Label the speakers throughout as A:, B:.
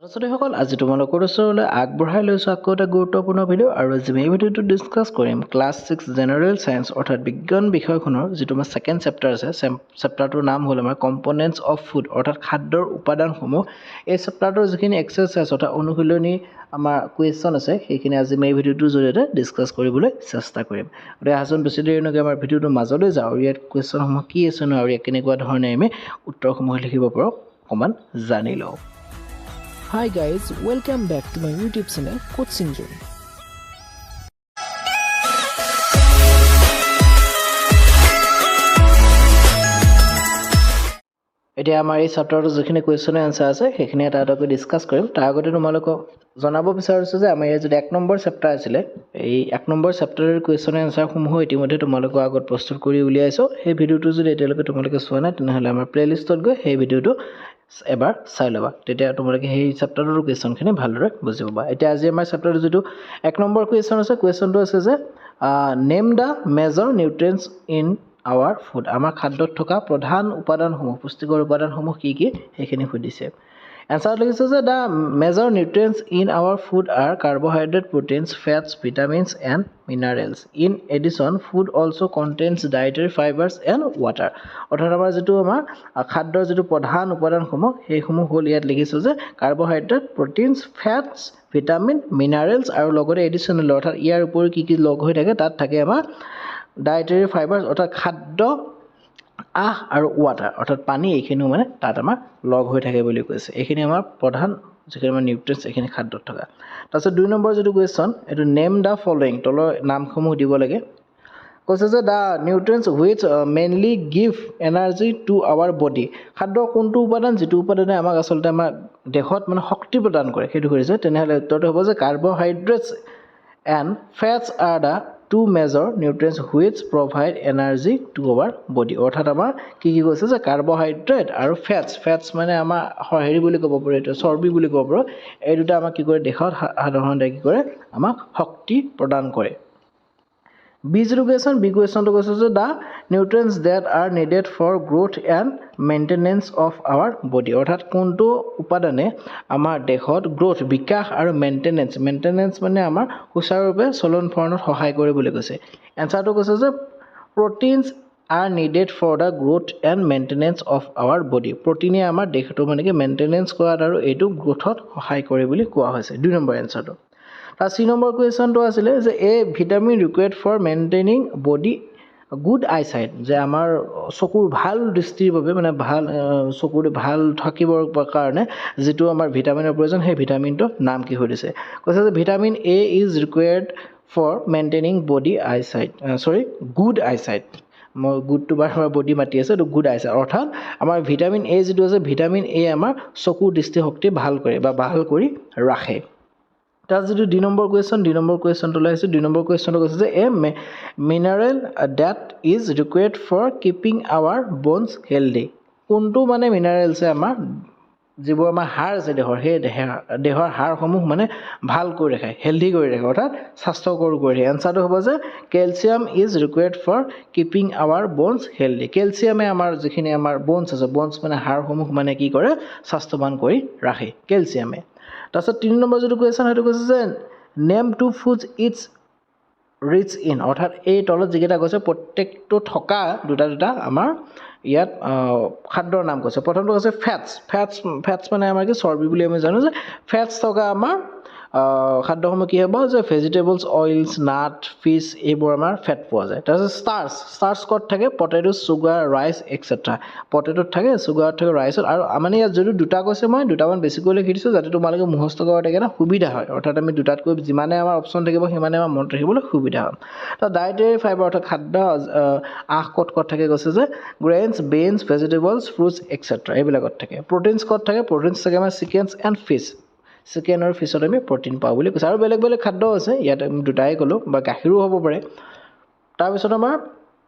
A: ছাত্ৰীসকল, আজি তোমালোকৰ ওচৰলৈ আগবঢ়াই লৈছোঁ আকৌ এটা গুৰুত্বপূৰ্ণ ভিডিঅ'। আৰু আজি আমি এই ভিডিঅ'টো ডিছকাছ কৰিম ক্লাছ 6 জেনেৰেল ছায়েন্স, অৰ্থাৎ বিজ্ঞান বিষয়খনৰ যিটো আমাৰ ছেকেণ্ড চেপ্টাৰ আছে। চেপ্টাৰটোৰ নাম হ'ল আমাৰ কম্পনেণ্টছ অফ ফুড, অৰ্থাৎ খাদ্যৰ উপাদানসমূহ। এই চেপ্টাৰটোৰ যিখিনি এক্সাৰচাইজ, অৰ্থাৎ অনুশীলনী আমাৰ কুৱেশ্যন আছে, সেইখিনি আজি আমি এই ভিডিঅ'টোৰ জৰিয়তে ডিছকাছ কৰিবলৈ চেষ্টা কৰিম। গতিকে আহাচোন, বেছি দেৰি নকৰি আমাৰ ভিডিঅ'টোৰ মাজলৈ যাওঁ আৰু ইয়াত কুৱেশ্যনসমূহ কি আছে ন আৰু ইয়াত কেনেকুৱা ধৰণে আমি উত্তৰসমূহ লিখিব পাৰোঁ, অকণমান জানি লওঁ।
B: Hi guys, welcome back to my YouTube channel Coaching Zone.
A: এতিয়া আমাৰ এই চেপ্টাৰটোৰ যিখিনি কুৱেশ্যন এনচাৰ আছে, সেইখিনি এটা এটাকৈ ডিছকাছ কৰিম। তাৰ আগতে তোমালোকক জনাব বিচাৰিছোঁ যে আমাৰ ইয়াত যিটো 1 নম্বৰ চেপ্টাৰ আছিলে, এই 1 নম্বৰ চেপ্টাৰৰ কুৱেশ্যন এনচাৰসমূহো ইতিমধ্যে তোমালোকৰ আগত প্ৰস্তুত কৰি উলিয়াইছোঁ। সেই ভিডিঅ'টো যদি এতিয়ালৈকে তোমালোকে চোৱা নাই, তেনেহ'লে আমাৰ প্লে'লিষ্টত গৈ সেই ভিডিঅ'টো এবাৰ চাই ল'বা। তেতিয়া তোমালোকে সেই চেপ্টাৰটোৰ কুৱেশ্যনখিনি ভালদৰে বুজি পাবা। এতিয়া আজি আমাৰ চেপ্টাৰটোৰ যিটো 1 নম্বৰ কুৱেশ্যন আছে, কুৱেশ্যনটো আছে যে "Name the major nutrients in our food." আমাৰ খাদ্যত থকা প্ৰধান উপাদানসমূহ, পুষ্টিকৰ উপাদানসমূহ কি কি, সেইখিনি সুধিছে। এনচাৰত লিখিছে যে the major nutrients in our food are carbohydrate, proteins, fats, vitamins and minerals. In addition, food also contains dietary fibers and water. অৰ্থাৎ আমাৰ যিটো আমাৰ খাদ্যৰ যিটো প্ৰধান উপাদানসমূহ, সেইসমূহ হ'ল ইয়াত লিখিছোঁ যে carbohydrate, proteins, fats, vitamin, minerals আৰু লগতে এডিশ্যনেল, অৰ্থাৎ ইয়াৰ উপৰিও কি কি লগ হৈ থাকে, তাত থাকে আমাৰ ডায়েটেৰী ফাইবাৰ্ছ, অৰ্থাৎ খাদ্য আঁহ আৰু ৱাটাৰ, অৰ্থাৎ পানী, এইখিনিও মানে তাত আমাৰ লগ হৈ থাকে বুলি কৈছে। এইখিনি আমাৰ প্ৰধান যিখিনি আমাৰ নিউট্ৰিয়েণ্টছ, এইখিনি খাদ্যত থকা। তাৰপিছত 2 নম্বৰ যিটো কুৱেশ্যন, এইটো "Name the following", তলৰ নামসমূহ দিব লাগে। কৈছে যে the nutrients which mainly give energy to our body. খাদ্যৰ কোনটো উপাদান, যিটো উপাদানে আমাক আচলতে আমাৰ দেহত মানে শক্তি প্ৰদান কৰে, সেইটো সুধিছে। তেনেহ'লে উত্তৰটো হ'ব যে carbohydrates and fats are the two major nutrients which provide energy to our body. অৰ্থাৎ আমাৰ কি কি কৈছে যে কাৰ্বহাইড্ৰেট আৰু ফেটছ, ফেটছ মানে আমাৰ হেৰি বুলি ক'ব পাৰোঁ, এইটো চৰ্বি বুলি ক'ব পাৰোঁ। এই দুটা আমাক কি কৰে, দেহত সাধাৰণতে কি কৰে, আমাক শক্তি প্ৰদান কৰে। বি যিটো কুৱেশ্যন, বি কুৱেশ্যনটো কৈছে যে the nutrients that are needed for growth and maintenance of our body. অৰ্থাৎ কোনটো উপাদানে আমাৰ দেহত গ্ৰ'থ, বিকাশ আৰু মেইনটেনেঞ্চ, মেইনটেনেঞ্চ মানে আমাৰ সুচাৰুৰূপে চলন ফুৰণত সহায় কৰে বুলি কৈছে। এনচাৰটো কৈছে যে proteins are needed for the growth and maintenance of our body. প্ৰটিনে আমাৰ দেহটো মানে কি মেইনটেনেঞ্চ কৰাত আৰু এইটো গ্ৰ'থত সহায় কৰে বুলি কোৱা হৈছে, 2 নম্বৰ এনচাৰটো। তাৰ চি নম্বৰ কুৱেশ্যনটো আছিলে যে a vitamin required for maintaining body good eyesight, যে আমাৰ চকুৰ ভাল দৃষ্টিৰ বাবে, মানে ভাল চকুৰ ভাল থাকিবৰ কাৰণে যিটো আমাৰ ভিটামিনৰ প্ৰয়োজন, সেই ভিটামিনটোৰ নাম কি সুধিছে। কৈছে যে vitamin A is required for maintaining body eyesight, sorry, good eyesight. মই গুডটো বাৰ বাৰ বডি মাতি আছোঁ, এইটো গুড আইচাইট। অৰ্থাৎ আমাৰ ভিটামিন এ যিটো আছে, ভিটামিন এ আমাৰ চকুৰ দৃষ্টিশক্তি ভাল কৰে বা ভাল কৰি ৰাখে। তাৰ যিটো D number question, D number কুৱেশ্যনটোলৈ আহিছোঁ। ডি নম্বৰ কুৱেশ্যনটো কৈছে যে a mineral that is required for keeping our bones healthy. কোনটো মানে মিনাৰেলছে আমাৰ যিবোৰ আমাৰ হাড় আছে দেহৰ, সেই দেহৰ হাড়সমূহ মানে ভাল কৰি ৰাখে, হেল্ডি কৰি ৰাখে, অৰ্থাৎ স্বাস্থ্যকৰ কৰি ৰাখে? এনচাৰটো হ'ব যে calcium is required for keeping our bones healthy. কেলছিয়ামে আমাৰ যিখিনি আমাৰ ব'নছ আছে, ব'নছ মানে হাড়সমূহ মানে কি কৰে, স্বাস্থ্যৱান কৰি ৰাখে কেলছিয়ামে। তাৰপিছত 3 নম্বৰ যিটো কুৱেশ্যন, সেইটো কৈছে যে name two foods each rich in. অৰ্থাৎ এই তলত যিকেইটা কৈছে, প্ৰত্যেকটো থকা দুটা দুটা আমাৰ ইয়াত খাদ্যৰ নাম কৈছে। প্ৰথমটো কৈছে ফেটছ। ফেটছ, ফেটছ মানে আমাৰ কি, চৰ্বি বুলি আমি জানো যে ফেটছ থকা আমাৰ খাদ্যসমূহ কি হ'ব যে ভেজিটেবলছ, অইলছ, নাট, ফিছ, এইবোৰ আমাৰ ফেট পোৱা যায়। তাৰপিছত ষ্টাৰ্চ। ষ্টাৰ্চ ক'ত থাকে? Potato, sugar, rice etcetera. পটেটোত থাকে, চুগাৰত থাকে, ৰাইচত। আৰু মানে ইয়াত যদি দুটা কৈছে, মই দুটামান বেছিকৈ লিখি দিছোঁ, যাতে তোমালোকে মুখস্থ কৰোঁতে এটা সুবিধা হয়। অৰ্থাৎ আমি দুটাতকৈ যিমানে আমাৰ অপশ্যন থাকিব, সিমানে আমাৰ মনত ৰাখিবলৈ সুবিধা হয়। তো ডায়েটেৰী ফাইবাৰ, অৰ্থাৎ খাদ্য আঁহ ক'ত ক'ত থাকে? কৈছে যে grains, beans, vegetables, fruits etcetera, এইবিলাকত থাকে। প্ৰটিনছ ক'ত থাকে? প্ৰটিনছ থাকে আমাৰ চিকেনছ এণ্ড ফিছ। চিকেন আৰু ফিছত আমি প্ৰটিন পাওঁ বুলি কৈছে। আৰু বেলেগ বেলেগ খাদ্যও আছে, ইয়াত আমি দুটাই ক'লোঁ, বা গাখীৰো হ'ব পাৰে। তাৰপিছত আমাৰ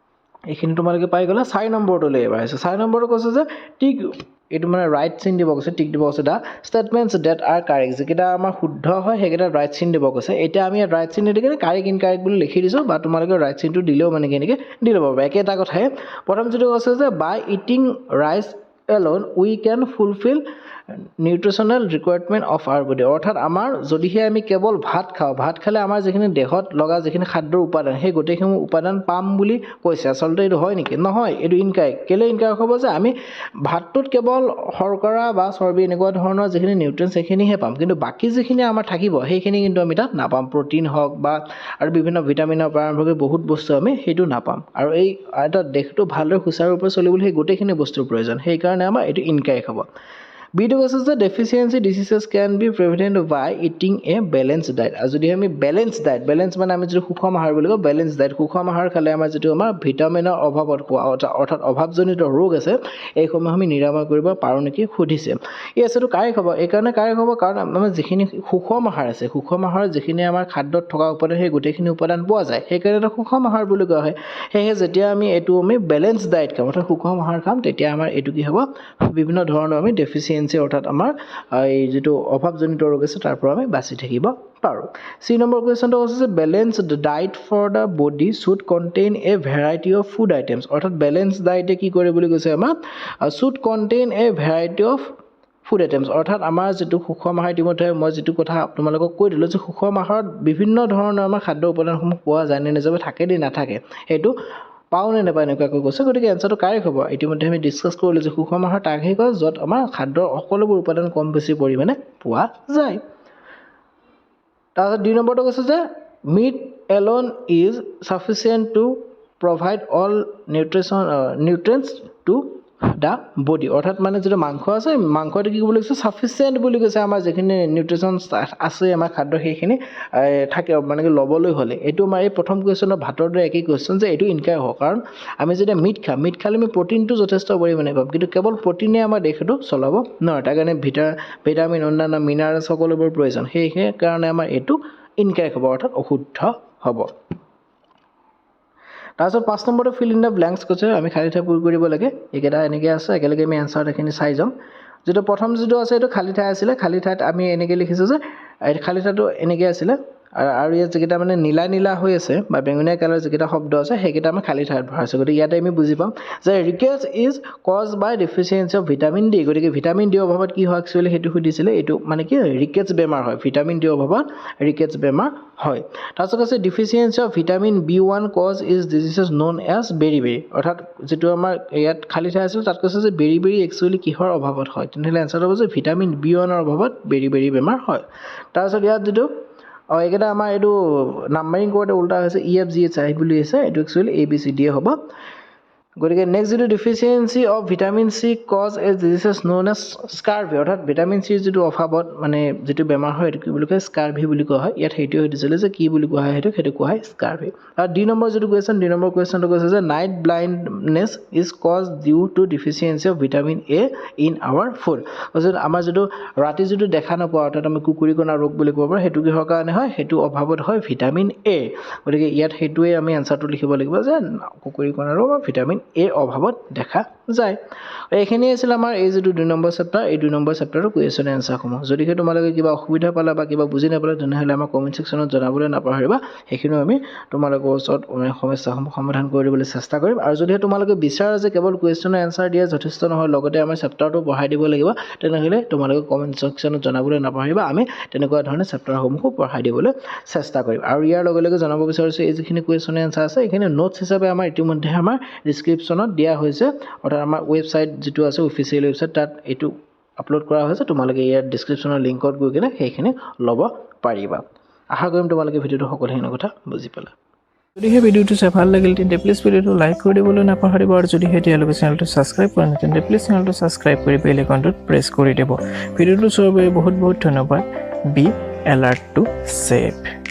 A: এইখিনি তোমালোকে পাই গ'লা। 4 নম্বৰটোলৈ এইবাৰ আহিছোঁ। 4 নম্বৰটো কৈছে যে টিক, এইটো মানে ৰাইট চিন দিব কৈছে, টিক দিব কৈছে the statements that are correct. যিকেইটা আমাৰ শুদ্ধ হয়, সেইকেইটা ৰাইট চিন দিব কৈছে। এতিয়া আমি ইয়াত ৰাইট চিন নিদি কিনে কাৰেক্ট, ইনকাৰেক্ট বুলি লিখি দিছোঁ, বা তোমালোকে ৰাইট চিনটো দিলেও মানে কেনেকৈ দি ল'ব পাৰিবা, একেটা কথাই। প্ৰথম যিটো কৈছে যে by eating rice alone we can fulfill Nutritional requirement of our body. অৰ্থাৎ আমাৰ যদিহে আমি কেৱল ভাত খাওঁ, ভাত খালে আমাৰ যিখিনি দেহত লগা যিখিনি খাদ্যৰ উপাদান, সেই গোটেইখিনি উপাদান পাম বুলি কৈছে। আচলতে এইটো হয় নেকি? নহয়, এইটো ইনকাৰেক্ট। কেলৈ ইনকাৰেক্ট হ'ব যে আমি ভাতটোত কেৱল শৰ্কৰা বা চৰ্বি এনেকুৱা ধৰণৰ যিখিনি নিউট্ৰিয়েণ্টছ, সেইখিনিহে পাম, কিন্তু বাকী যিখিনি আমাৰ থাকিব, সেইখিনি কিন্তু আমি তাত নাপাম। প্ৰ'টিন হওক বা আৰু বিভিন্ন ভিটামিনৰ পৰা আৰম্ভ কৰি বহুত বস্তু আমি সেইটো নাপাম। আৰু এই এটা দেহটো ভালদৰে সুচাৰুৰূপে চলিবলৈ সেই গোটেইখিনি বস্তুৰ প্ৰয়োজন। সেইকাৰণে আমাৰ এইটো ইনকাৰেক্ট হ'ব। বিটো কৈছে যে deficiency diseases can be prevented by eating a balanced diet. আৰু যদি আমি বেলেঞ্চ ডায়েট, বেলেঞ্চ মানে আমি যিটো সুষম আহাৰ বুলি কওঁ, বেলেঞ্চ ডায়েট, সুষম আহাৰ খালে আমাৰ যিটো আমাৰ ভিটামিনৰ অভাৱত হোৱা, অৰ্থাৎ অভাৱজনিত ৰোগ আছে, এইসমূহ আমি নিৰাময় কৰিব পাৰোঁ নেকি সুধিছে। য়েছ, এইটো কাৰেক্ট হ'ব। এইকাৰণে কাৰেক্ট হ'ব, কাৰণ আমাৰ যিখিনি সুষম আহাৰ আছে, সুষম আহাৰত যিখিনি আমাৰ খাদ্যত থকা উপাদান, সেই গোটেইখিনি উপাদান পোৱা যায়। সেইকাৰণে এটা সুষম আহাৰ বুলি কোৱা হয়। সেয়েহে যেতিয়া আমি এইটো আমি বেলেঞ্চ ডায়েট খাম, অৰ্থাৎ সুষম আহাৰ খাম, তেতিয়া আমাৰ এইটো কি হ'ব? বিভিন্ন ধৰণৰ আমি ডেফিচিয়েঞ্চি, অৰ্থাৎ আমাৰ এই যিটো অভাৱজনিত ৰোগ আছে, তাৰ পৰা আমি বাচি থাকিব পাৰোঁ। চি নম্বৰ কুৱেশ্যনটো কৈছে যে balanced diet for the body should contain a variety of food items. অৰ্থাৎ বেলেঞ্চ ডায়েটে কি কৰে বুলি কৈছে আমাক? Should contain a variety of food items. অৰ্থাৎ আমাৰ যিটো সুষম আহাৰ, ইতিমধ্যে মই যিটো কথা তোমালোকক কৈ দিলোঁ যে সুষম আহাৰত বিভিন্ন ধৰণৰ আমাৰ খাদ্য উপাদানসমূহ পোৱা যায় নে নাযায়, থাকে নে নাথাকে, সেইটো পাওঁ নে নাপাওঁ, এনেকুৱাকৈ কৈছে। গতিকে এনচাৰটো কাৰেক্ট হ'ব। ইতিমধ্যে আমি ডিছকাছ কৰিলোঁ যে সুষম আহাৰ তাকহে কয় য'ত আমাৰ খাদ্যৰ সকলোবোৰ উপাদান কম বেছি পৰিমাণে পোৱা যায়। তাৰপিছত দুই নম্বৰটো কৈছে যে meat alone is sufficient to provide all nutrients to the body. অৰ্থাৎ মানে যিটো মাংস আছে, মাংসটো কি বুলি কৈছে? চাফিচিয়েণ্ট বুলি কৈছে। আমাৰ যিখিনি নিউট্ৰিশ্যন আছে আমাৰ খাদ্য, সেইখিনি থাকে মানে কি ল'বলৈ হ'লে। এইটো আমাৰ এই প্ৰথম কুৱেশ্যনৰ ভাতৰ দৰে একেই কুৱেশ্যন যে এইটো ইনকাৰেক্ট হ'ব, কাৰণ আমি যেতিয়া মিট খাম, মিট খালে আমি প্ৰ'টিনটো যথেষ্ট পৰিমাণে পাম, কিন্তু কেৱল প্ৰ'টিনে আমাৰ দেহটো চলাব নোৱাৰে। তাৰ কাৰণে ভিটামিন, অন্যান্য মিনাৰেলছ সকলোবোৰ প্ৰয়োজন। সেইকাৰণে আমাৰ এইটো ইনকাৰেক্ট হ'ব, অৰ্থাৎ অশুদ্ধ হ'ব। তাৰপিছত 5 নম্বৰটো ফিল ইন the blanks কৈছে, আমি খালী ঠাই পূৰ কৰিব লাগে। এইকেইটা এনেকৈ আছে, একেলগে আমি এনচাৰ এইখিনি চাই যাম। যিটো প্ৰথম যিটো আছে, এইটো খালী ঠাই আছিলে। খালী ঠাইত আমি এনেকৈ লিখিছোঁ যে এই খালী ঠাইটো এনেকৈ আছিলে আৰু ইয়াত যিকেইটা মানে নীলা নীলা হৈ আছে বা বেঙুনীয়া কালাৰ যিকেইটা শব্দ আছে, সেইকেইটা আমি খালী ঠাইত ভৰাইছোঁ। গতিকে ইয়াতে আমি বুজি পাম যে rickets is caused by deficiency of vitamin D. গতিকে ভিটামিন ডিৰ অভাৱত কি হয় একচুৱেলি, সেইটো সুধিছিলে। এইটো মানে কি ৰিকেটছ বেমাৰ হয়। ভিটামিন ডিৰ অভাৱত ৰিকেটছ বেমাৰ হয়। তাৰপিছত আছে deficiency of vitamin B1 cause is diseases known as beri beri. অৰ্থাৎ যিটো আমাৰ ইয়াত খালী ঠাই আছিল, তাত কৈছে যে বেৰি বেৰি একচুৱেলি কিহৰ অভাৱত হয়? তেনেহ'লে এনচাৰটো হ'ব যে ভিটামিন বি 1ৰ অভাৱত বেৰি বেৰি বেমাৰ হয়। তাৰপিছত ইয়াত যিটো এইকেইটা আমাৰ এইটো নাম্বাৰিং কৰোঁতে উল্টা হৈছে, ই এফ জি এইচ আই বুলি আছে, এইটো একচুৱেলি এ বি চি ডিয়ে হ'ব। গতিকে নেক্সট যিটো deficiency of vitamin C cause a diseases known as scurvy. অৰ্থাৎ ভিটামিন চিৰ যিটো অভাৱত মানে যিটো বেমাৰ হয়, সেইটো কি বুলি কয়? স্কাৰ্ভি বুলি কোৱা হয়। ইয়াত সেইটোৱে সুধিছিলে যে কি বুলি কোৱা হয় সেইটো, সেইটো কোৱা হয় স্কাৰ্ভি। আৰু ডি নম্বৰ যিটো কুৱেশ্যন, ডি নম্বৰ কুৱেশ্যনটো কৈছে যে night blindness is caused due to deficiency of vitamin A in our food. তাৰপিছত আমাৰ যিটো ৰাতি যিটো দেখা নোপোৱা, অৰ্থাৎ আমি কুকুৰীকণা ৰোগ বুলি ক'ব পাৰোঁ, সেইটো কিহৰ কাৰণে হয়? সেইটো অভাৱত হয় ভিটামিন এ। গতিকে ইয়াত সেইটোৱে আমি এনচাৰটো লিখিব লাগিব যে কুকুৰীকণা ৰোগ ভিটামিন এৰ অভাৱত দেখা যায়। এইখিনিয়ে আছিল আমাৰ এই যিটো 2 নম্বৰ চেপ্টাৰ, এই 2 নম্বৰ চেপ্টাৰৰ কুৱেশ্যন এনচাৰসমূহ। যদিহে তোমালোকে কিবা অসুবিধা পালা বা কিবা বুজি নাপালা, তেনেহ'লে আমাক কমেণ্ট ছেকশ্যনত জনাবলৈ নাপাহৰিবা। সেইখিনিও আমি তোমালোকৰ ওচৰত সমস্যাসমূহ সমাধান কৰি দিবলৈ চেষ্টা কৰিম। আৰু যদিহে তোমালোকে বিচাৰা যে কেৱল কুৱেশ্যনৰ এনচাৰ দিয়া যথেষ্ট নহয়, লগতে আমাৰ চেপ্টাৰটো পঢ়াই দিব লাগিব, তেনেহ'লে তোমালোকে কমেণ্ট ছেকশ্যনত জনাবলৈ নাপাহৰিবা। আমি তেনেকুৱা ধৰণে চেপ্টাৰসমূহো পঢ়াই দিবলৈ চেষ্টা কৰিম। আৰু ইয়াৰ লগে লগে জনাব বিচাৰিছোঁ, এই যিখিনি কুৱেশ্যন এনচাৰ আছে, এইখিনি নোটছ হিচাপে আমাৰ ইতিমধ্যে আমাৰ ডিছক্ৰিপশ্যনত দিয়া হৈছে। অৰ্থাৎ আমাৰ ৱেবছাইট যিটো আছে, অফিচিয়েল ৱেবছাইট, তাত এইটো আপলোড কৰা হৈছে। তোমালোকে ইয়াৰ ডিছক্ৰিপশ্যনৰ লিংকত গৈ কিনে সেইখিনি ল'ব পাৰিবা। আশা কৰিম তোমালোকে ভিডিঅ'টো সকলোখিনি কথা বুজি পালা।
B: যদিহে ভিডিঅ'টো চাই ভাল লাগিল, তেন্তে প্লিজ ভিডিঅ'টো লাইক কৰি দিবলৈ নাপাহৰিব। আৰু যদিহে এতিয়ালৈকে চেনেলটো ছাবস্ক্ৰাইব কৰা নাই, তেন্তে প্লিজ চেনেলটো ছাবস্ক্ৰাইব কৰি বেল আইকনটোত প্ৰেছ কৰি দিব। ভিডিঅ'টো চোৱাৰ বাবে বহুত বহুত ধন্যবাদ। Be alert to save.